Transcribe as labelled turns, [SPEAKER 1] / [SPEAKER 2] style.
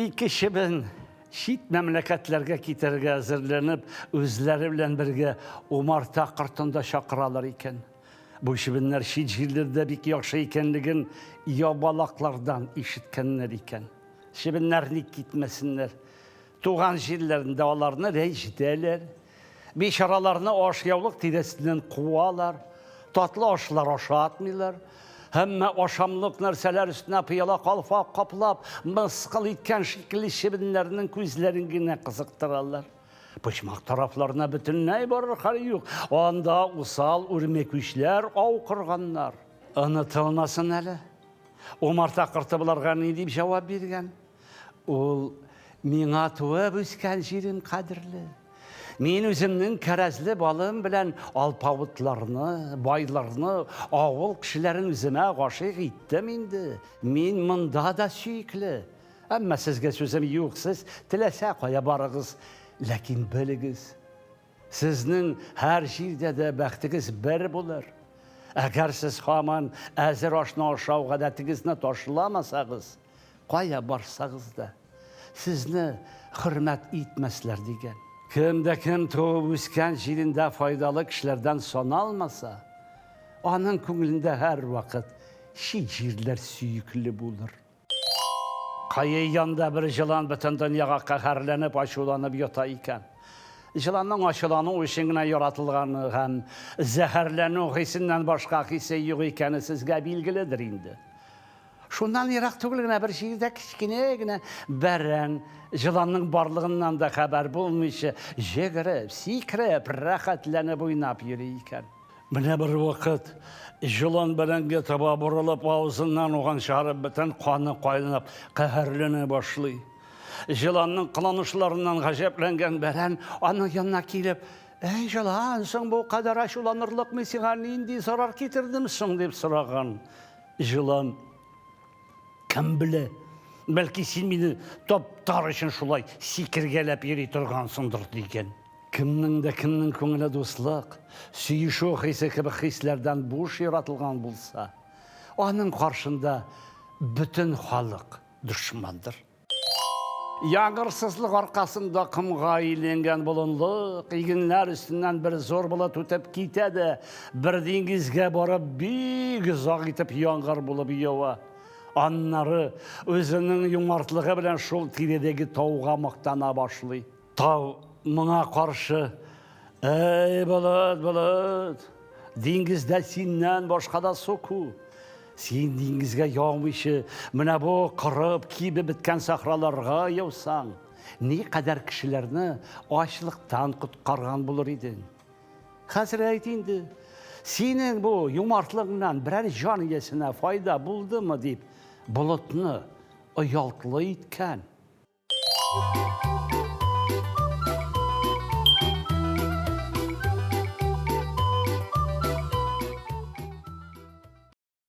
[SPEAKER 1] Ике чебен чит мәмләкәтләргә китәргә әзерләнеп, үзләре белән бергә умарта кортын да чакыралар икән. Бу чебеннәр чит җирләрдә бик яхшы икәнлеген ябалаклардан ишеткәннәр икән. Чебеннәр ник китмәсеннәр? Туган җирләрендә аларны рәнҗетәләр. Бичараларны ашъяулык тирәсеннән куалар, татлы ашлар ашатмыйлар. Һәммә ашамлык нәрсәләр өстенә пыяла калфак каплап, мыскыл иткән шикелле чебеннәрнең күзләрен генә кызыктыралар. Почмак тарафларына бөтенләй барыр хәл юк. Анда усал үрмәкүчләр ау корганнар. Онытылмасын әле. Умарта корты боларга ни дип җавап биргән? Ул миңа туып үскән җирем кадерле. Мин үземнең кәрәзле балым белән алпавытларны, байларны, авыл кешеләрен үземә гашыйк иттем инде. Мин монда да сөекле. Әмма сезгә сүзем юк, сез теләсә кая барыгыз, ләкин белегез, сезнең һәр җирдә дә бәхтегез бер булыр. Әгәр сез һаман әзер ашны ашау гадәтегезне ташламасагыз, Кая барсагыз да, сезне хөрмәт итмәсләр, дигән. Кем дә кем туып үскән җирендә файдалы кешеләрдән саналмаса, аның күңелендә һәрвакыт чит җирләр сөекле булыр. Кое янда бер җылан бөтен дөньяга каһәрләнеп, ачуланып ята икән. Җыланның ачулану өчен генә яратылганы һәм зәһәрләнү хисеннән башка хисе юк икәне сезгә билгеледер инде. Шуннан ерак түгел генә бер җирдә кечкенә генә бәрән, җыланның барлыгыннан да хәбәр булмыйча, җегереп, сикереп, рәхәтләнеп уйнап йөри икән. Менә бервакыт җылан бәрәнгә таба борылып, авызыннан уган чыгарып, бөтен каны кайнап, каһәрләнә башлый. Җыланның кыланышларыннан гаҗәпләнгән бәрән аның янына килеп, Әй, җылан, соң бу кадәр ачуланырлык мин сиңа нинди зарар китердем соң, дип сораган. Җылан, кем белә, бәлки син мине таптар өчен шулай сикергәләп йөри торгансыңдыр, дигән. Кемнең дә кемнең күңеле дуслык, сөешү хисе кебек хисләрдән буш яратылган булса, аның каршында бөтен халык дошмандыр. Яңгырсызлык аркасында комга әйләнгән болынлык, игеннәр өстеннән бер зур болыт үтеп китә дә, бер диңгезгә барып бик озак итеп яңгыр булып ява. Аннары үзенең юмартлыгы белән шул тирәдәге тауга мактана башлый. Тау моңа каршы, Әй, болыт, болыт, диңгездә синнән башка да су күп. Син диңгезгә яумыйча, менә бу корып, кибеп беткән сахраларга яусаң, никадәр кешеләрне ачлыктан коткарган булыр идең. Хәзер әйт инде, синең бу юмартлыгыңнан берәр җан иясенә файда булдымы дип, болытны оялтлы иткән.